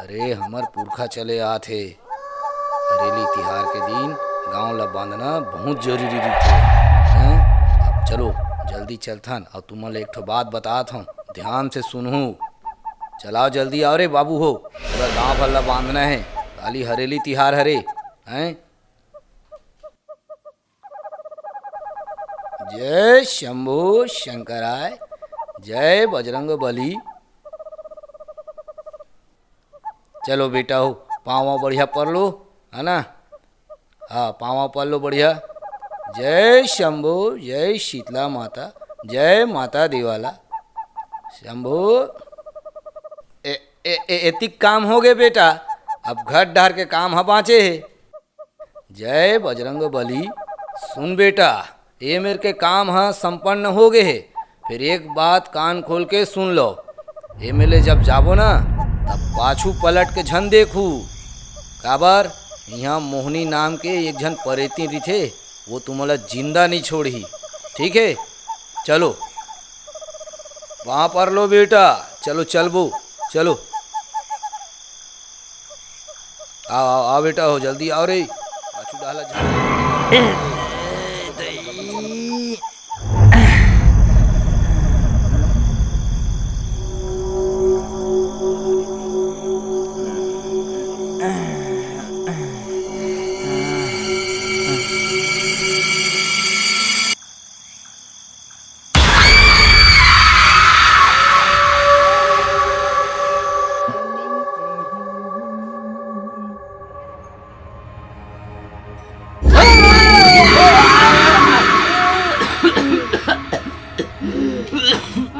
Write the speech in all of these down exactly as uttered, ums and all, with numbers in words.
अरे, हमर पुरखा चले आत हे। हरेली तिहार के दिन गांव ला बांधना बहुत जरूरी रहिथे। हैं? अब चलो, जल्दी चलथन, अउ तुमन ला एक ठो बात बतात हंव, ध्यान से सुनहू। चलाओ, जल्दी आओ रे बाबू हो, पूरा गांव भर ला बांधना हे, काली हरेली तिहार हरे। हैं? जय शंभो शंकराय, जय बजरंग बली। चलो बेटा हो, पाँव बढ़िया पर लो, है ना? हाँ, पाँव पर लो बढ़िया। जय शंभो, जय शीतला माता, जय माता देवाला। शंभो, ए, ए, ए, एतिक काम हो गए बेटा, अब घर डहर के काम ह बाँचे हे। जय बजरंग बली। सुन बेटा, ए मेर के काम ह संपन्न हो गे हे। फिर एक बात कान खोल के सुन लो, ए मेर ले जब जाबो ना, तब पाछू पलट के झन देखू। काबर, इहाँ मोहनी नाम के एक झन परेती रिथे, वो तुमला जिंदा नहीं छोड़ही। ठीक है, चलो। वहाँ पर लो बेटा, चलो चलबो, चलो। आओ, आओ, आओ बेटा हो, जल्दी आओ रे। पाछू डाला जा।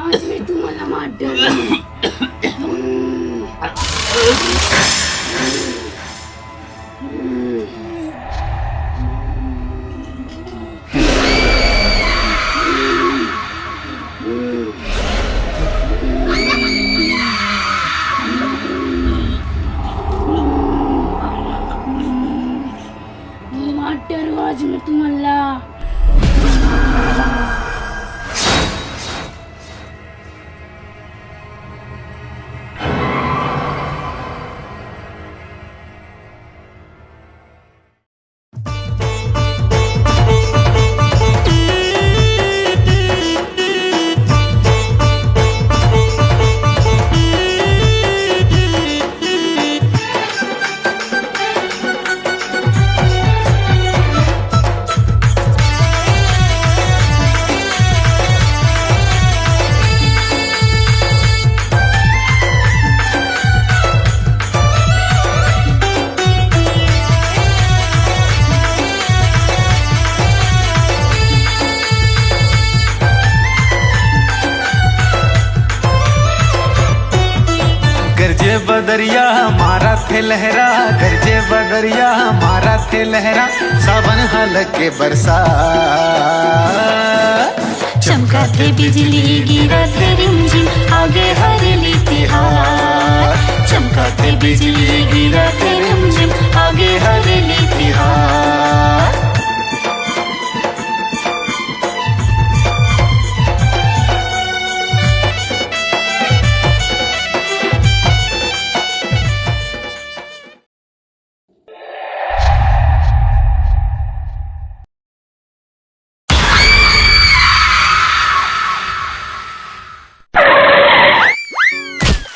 आज मैं तुम्हाला मार डालूंगी। मार डालूं आज मैं तुम्हाला। गरजे बदरिया मारा थे लहरा, गरजे बदरिया मारा थे लहरा, सावन हाल के बरसा। चमकाथे बिजली गिरथे रिमझिम, आगे हरेली तिहार। चमकाथे बिजली गिरथे रिमझिम, आगे हरेली तिहार।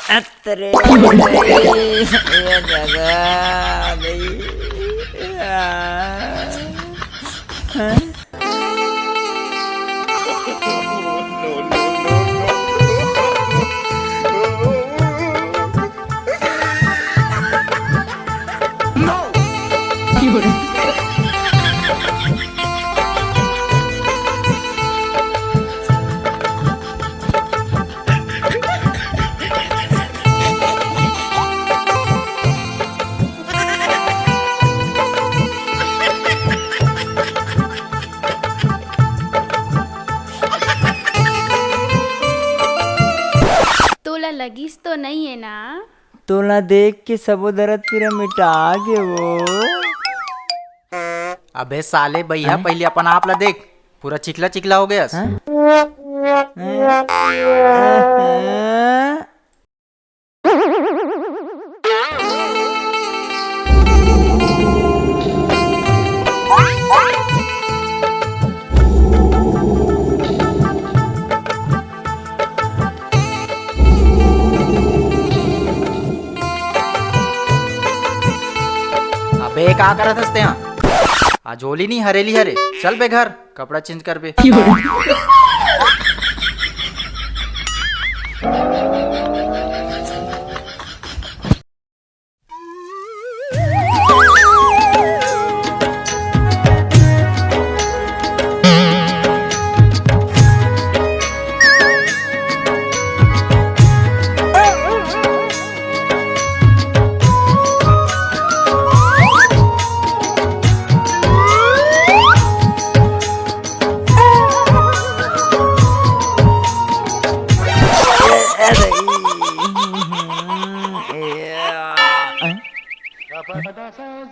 अतरे, ये जगह नहीं। आ, हाँ? तोला लगिस तो नइये ना? तोला देख के सबो दरद पीरा मिटा गे वो। अबे साले बइहा, हैं? पहिली अपन आप ला देख, पूरा चिकला चिकला हो गयस। हैं? हैं? हैं? ए, का करत हस तेहा? आज होली नी, हरेली हरे। चल बे घर, कपड़ा चेंज कर बे।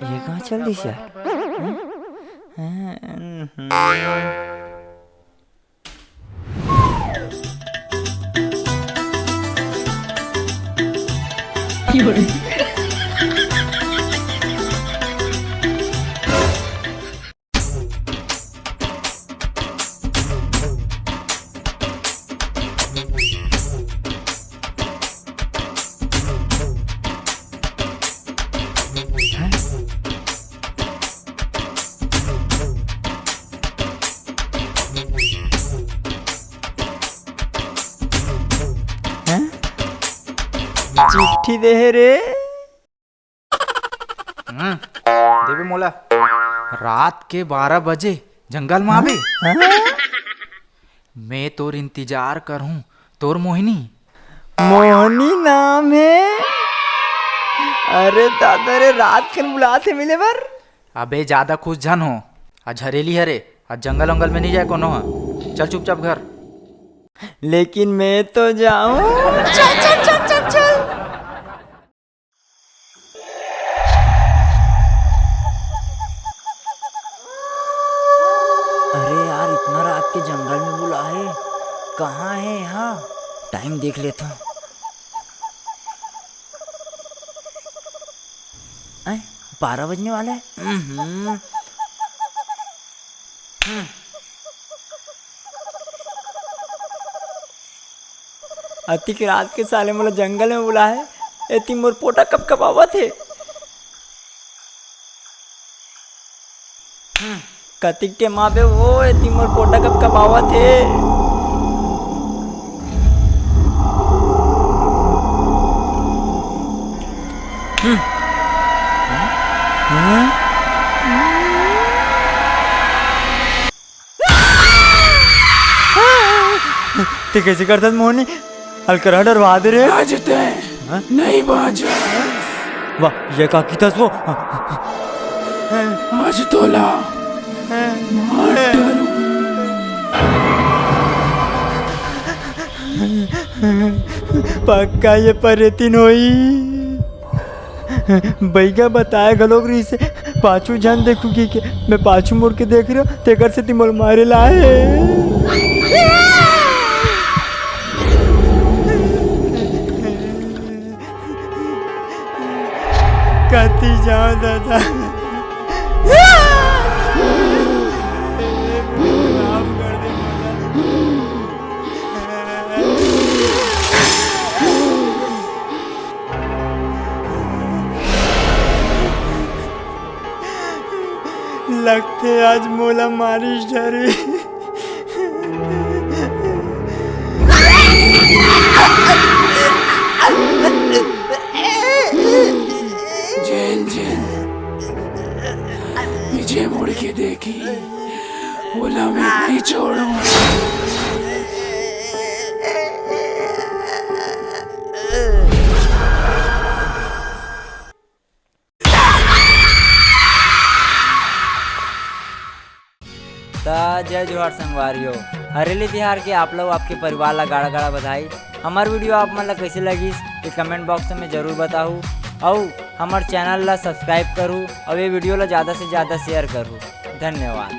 ये कहाँ चल दिस यार? हैं? चिट्ठी दे हे रे। हम्म, देबे मोला। रात के बारह बजे जंगल में आबे। हाँ? मैं तोर इंतजार करहूँ, तोर मोहिनी। मोहिनी नाम हे? अरे दादा रे, रात के बुलात हे मिले बर। अबे ज्यादा खुश झन हो, आज हरेली हरे, आज जंगल वंगल में नहीं जाए कोनो हा। चल चुपचाप घर। लेकिन मैं तो जाऊं। चल, चल, चल, चल, चल। अरे यार, इतना रात के जंगल में बुला हे, कहाँ हे यहाँ? टाइम देख लेता हूँ। आय, बारह बजने वाला है। हम्म। हम्म। अतिक रात के साले मोला जंगल में बुलाए, एती मोर पोटा कपकपावत हे। कतिक टेम आबे वो, एती मोर पोटा कपकपावत हे। हम्म। हम्म। ते कैसे करथस मोहनी? हल्का डरवा दे रे। आज ते हाँ? नहीं बाजा। वाह, ये का किथस वो? आज तोला मार डालूं। पक्का ये परेतिन होई। बइगा बताए घलोक रहिसे, पाछू झन देखू कहिके। मैं पाछू मुड़ के देख रहे हो, तेकर सेती मोला मारे ला हे। कति जाओ दादा। लगथे आज मोला मारिस डरे। जेन जेन पीछे मुड़ के देखी, ओला मैं नहीं छोड़ूं। त जय जोहार संगवारी हो, हरेली तिहार के आप लोग, आपके परिवार ला गाड़ा गाड़ा बधाई। हमार वीडियो आप मन ला कैसे लगिस, ये कमेंट बॉक्स में जरूर बताहू, अउ हमार चैनल ला सब्सक्राइब करू, अउ ये वीडियो ला ज्यादा से ज्यादा शेयर करू। धन्यवाद।